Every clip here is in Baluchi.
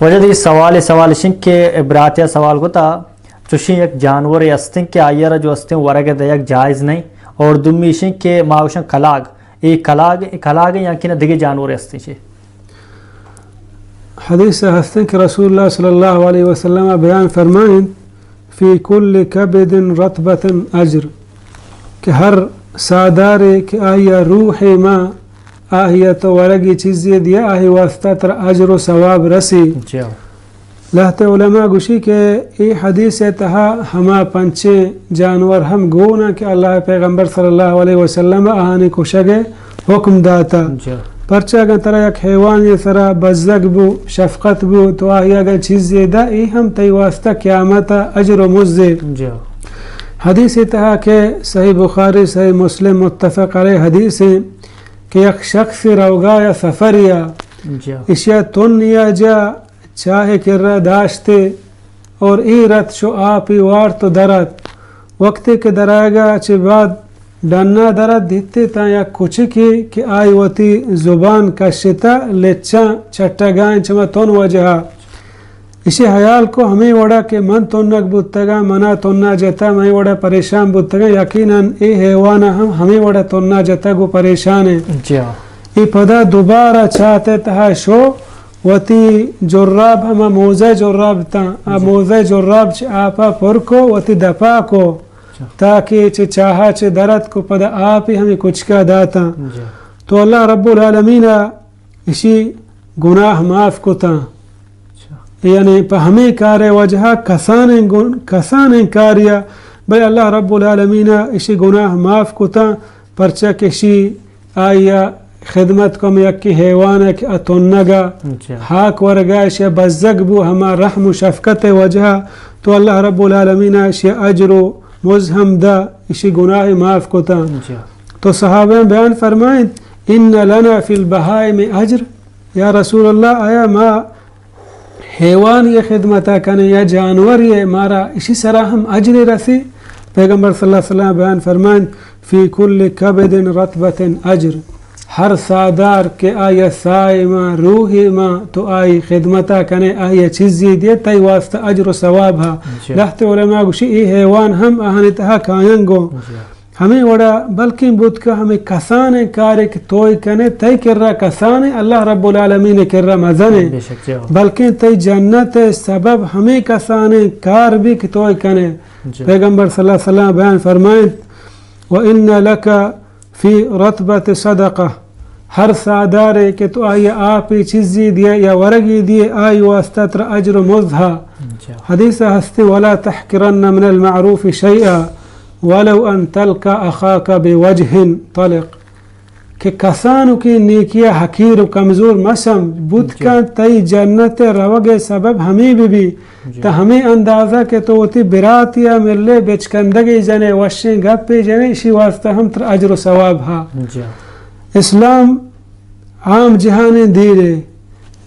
واجہ، دگہ سوالے، سوال اش انت کہ براتیا سوال کتا، چوشیں یک جانورے ہستیں کہ آئی ء را جو ہستیں ورگ ء دئیگ جائز نہیں، اور دومی اش انت کہ ما گوشاں کلاگ، اے کلاگ، کلاگ یا کہ نہ دگہ جانورے ہستیں چے؟ حدیث ء ہستیں کہ رسول اللہ صلی اللہ علیہ وسلم بیان فرمائیں، فی کل کبد رطبۃ اجر، کہ ہر ساہدارے کہ آئی ء روح ما آئی ء تو ورگی چیزے دیا، آئی واسطہ ترا اجر و ثواب رسی۔ جی۔ لہتے علماء گوشی کہ اے حدیث ء تہا ہما پنچیں جانور ہم گون انت کہ اللہ ء پیغمبر صلی اللہ علیہ وسلم آہانی کشگ ء حکم داتا۔ جی۔ پرچہ اگاں ترا یک حیوانی سرا بزگ بو، شفقت بو، تو آئی اگاں چیزے دا، اے ہم تئی واسطہ قیامت ء اجر و مزے۔ جی۔ حدیث تہا کہ صحیح بخاری، صحیح مسلم متفق علیہ حدیث ہیں کہ یک شخص روگا یا سفر یا جی۔ اشیا تن یا جا چاہ کرا داشتے اور اے رت شو آپی وارت و درت۔ وقتے کہ درائگا چہ بعد ڈنا درت دیتے تاں یک کچکے کہ آئی وتی زبان کشتا لچاں چٹگائیں چما تن وجہا۔ اشی حیال کو ہمیں وڑا کہ من تنگ بوتگاں، منا تنا جتا، میں وڑا پریشان بوتگاں۔ یقیناً اے حیوان ہم ہمیں وڑا تنا جتگ و پریشان ہیں۔ جی ہاں۔ اے پدا دوبارہ چاہتے تہا شو وتی جراب، ہما موزہ جراب تاں، آ جی۔ موزہ جراب چہ آپا پر کو، وتی دپا کو، اچھا۔ تاکہ چہ چاہا چہ درت کو پدا آپی ہمیں کچکا داتاں۔ جی۔ تو اللہ رب العالمین اشی گناہ معاف کتاں۔ اچھا۔ یعنی پہ ہمیں کار وجہا کسانیں گن-، کسانیں کاریا، بھئی اللہ رب العالمین اشی گناہ معاف کتاں، پرچہ کہ اشی آئی ء خدمت کو، ہمے یکیں حیوان ء کہ اتونگ ء اچھا۔ ہاک ورگ ء اشی ء بزگ بو، ہما رحم و شفقت ء وجہ ء تو اللہ رب العالمین ء اشی ء اجر و مز ہم دا، اشی گناہ معاف کتا۔ اچھا۔ تو صحابیاں بیان فرمائیں، ان لنا فی البہائم اجر، یا رسول اللہ، آیا ما حیوانی خدمتا کنیں یا جانوری، مارا اشی سرا ہم اجرے رسی؟ پیغمبر صلی اللہ علیہ وسلم بیان فرمائیں، فی کل کبد رطبۃ اجر، ہر ساہدار کہ آئی سائے ما، روحے ما، تو آئی خدمتا کنے، آئی چیزی دے، تئی واسطہ اجر و ثواب ہا۔ جی۔ لہتے علماء گوشی، اے حیوان ہم آہانی تہا کاینگو۔ جی۔ ہمے وڑا بلکیں بوت کہ ہمے کسانیں کارے کہ توئے کنے، تئی کرا کسانیں، اللہ رب العالمین کرا مزنیں۔ بے شک، جی۔ بلکیں تئی جنت سبب ہمے کسانیں کار بی کہ توئے کنے۔ جی۔ پیغمبر صلی اللہ علیہ وسلم بیان فرمائیں، و ان لک فی رطبۃ صدقہ، ہر ساہدارے کہ تو آئی آپی چیزی دیے یا ورگی دیے، آئی واسطہ ترا اجر و مزد ہا۔ جی۔ حدیث ہستی، ولا تحقرن من المعروف شیئا ولو ان تلقى اخاك بوجه طلق، کہ کسانکیں نیکی ء حقیر و کمزور مسم، بوت جی۔ کن تئی جنت ء روگ ء سبب ہمے بہ بی، جی۔ تہ ہمے اندازہ کہ تو وتی براتی ء ملے بچکندگے جنے، وشیں گپے جنے، اشی واسطہ ہم ترا اجر و ثواب ہا۔ جی۔ اسلام عام جہانیں دینے،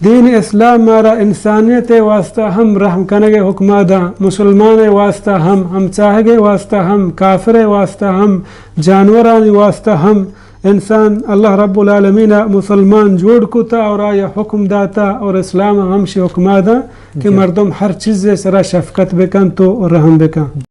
دین اسلام مارا انسانیت ء واسطہ ہم رحم کنگ ء حکما داں، مسلمان ء واسطہ ہم، ہمساہگ ء واسطہ ہم، کافر ء واسطہ ہم، جانورانی واسطہ ہم۔ انسان اللہ رب العالمین ء مسلمان جوڑ کتا اور آیا حکم داتا اور اسلام ہمشی حکما داں کہ جی۔ مردم ہر چیز سرا شفقت بکنت و رحم بکنت۔